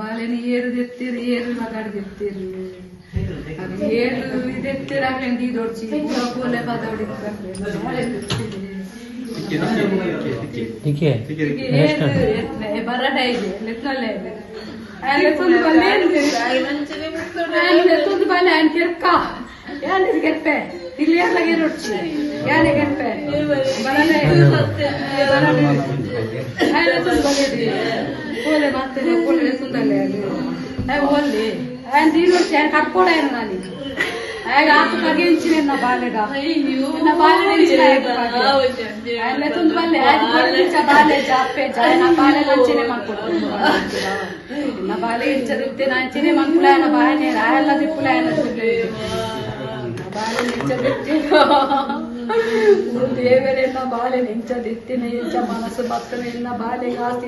ಬಾಲೆನ ಏರು ದೆತ್ತೀರು, ಏರು ಮಗಾಡ್ ದೆತ್ತೀರು. ಅದು ಏರು ದೆತ್ತೀರು, ಅಕ್ಲೆನ್ ದೀದೊಡ್ಚಿ ಪೂರ ಪೋಲೆ ಪದೊಡಿ ಬಾಲೆ ದೆತ್ತೀರು. ದಿಕ್ಕೆ. ಏರು ಎತ್ನೆ ಬರಟ ಇದೆ ಲೆತ್ತೊಲ್ಲೆ ಇದೆ. ಆಯ್ ಲೆತ್ತೊಂದು ಬಲ್ಲೆ, ಆಯ್ ಲೆತ್ತೊಂದು ಬಲ್ಲೆ. ಆಯ್ ಕೆರ್ಕ ಯಾನ್ ಕೆರ್ಪೆ ಇಲ್ಲಿ ಏರ್ಲ ಗೆರೊಡ್ಚಿ ಯಾನೆ ಕೆರ್ಪೆ ಬರಟ ಬರಟ. ಆಯ್ ಲೆತ್ತೊಂದು ಬಲ್ಲೆ, ಪೋಲೆ ಮತ್ತೆ ಪೋಲೆ ಲೆತ್ತೊಂದಲ್ಲೆ. ಆಯ್ ಓಲ್ಲಿ ಆಯ್ ದೀದೊಡ್ಚಿ, ಆಯ್ ಕಟ್ಕೊಡ ನಾನಿ. ಆಯ್ ಆತು ಪಗೆ ಇಂಚಿನ ಬಾಲೆಗ, ಎನ್ನ ಬಾಲೆ ಇಂಚಿನ ಆಯ್ ಲೆತ್ತೊಂದು ಬಲ್ಲೆ. ಆಯ್ ಕೊಡ್ತಿಂಚ ಬಾಲೆ ಜಾಪೆ ಜಾಯ್. ನಾ ಬಾಲೆ ಅಂಚೆನೆ ಮಲ್ಪೊಡು. ಎನ್ನ ಬಾಲೆ ಇಂಚದಿತ್ತೆ, ನಾ ಅಂಚೆನೆ ಮನ್ಪುಲ. ಆಯನ ಬಾಯನೆ ಆಯಲ್ಲ ದಿಪ್ಪುಲ. ಆಯನ ಬಾಲೆ ಇಂಚದಿತ್ತೆ. ದೇವರೇ, ಎನ್ನ ಬಾಲೆ ಇಂಚದಿತ್ತಿನ, ಇಂಚ ಮನಸ್ಸು ಬತ್ತನ ಎನ್ನ ಬಾಲೆಗೆ ಆಸ್ತಿ.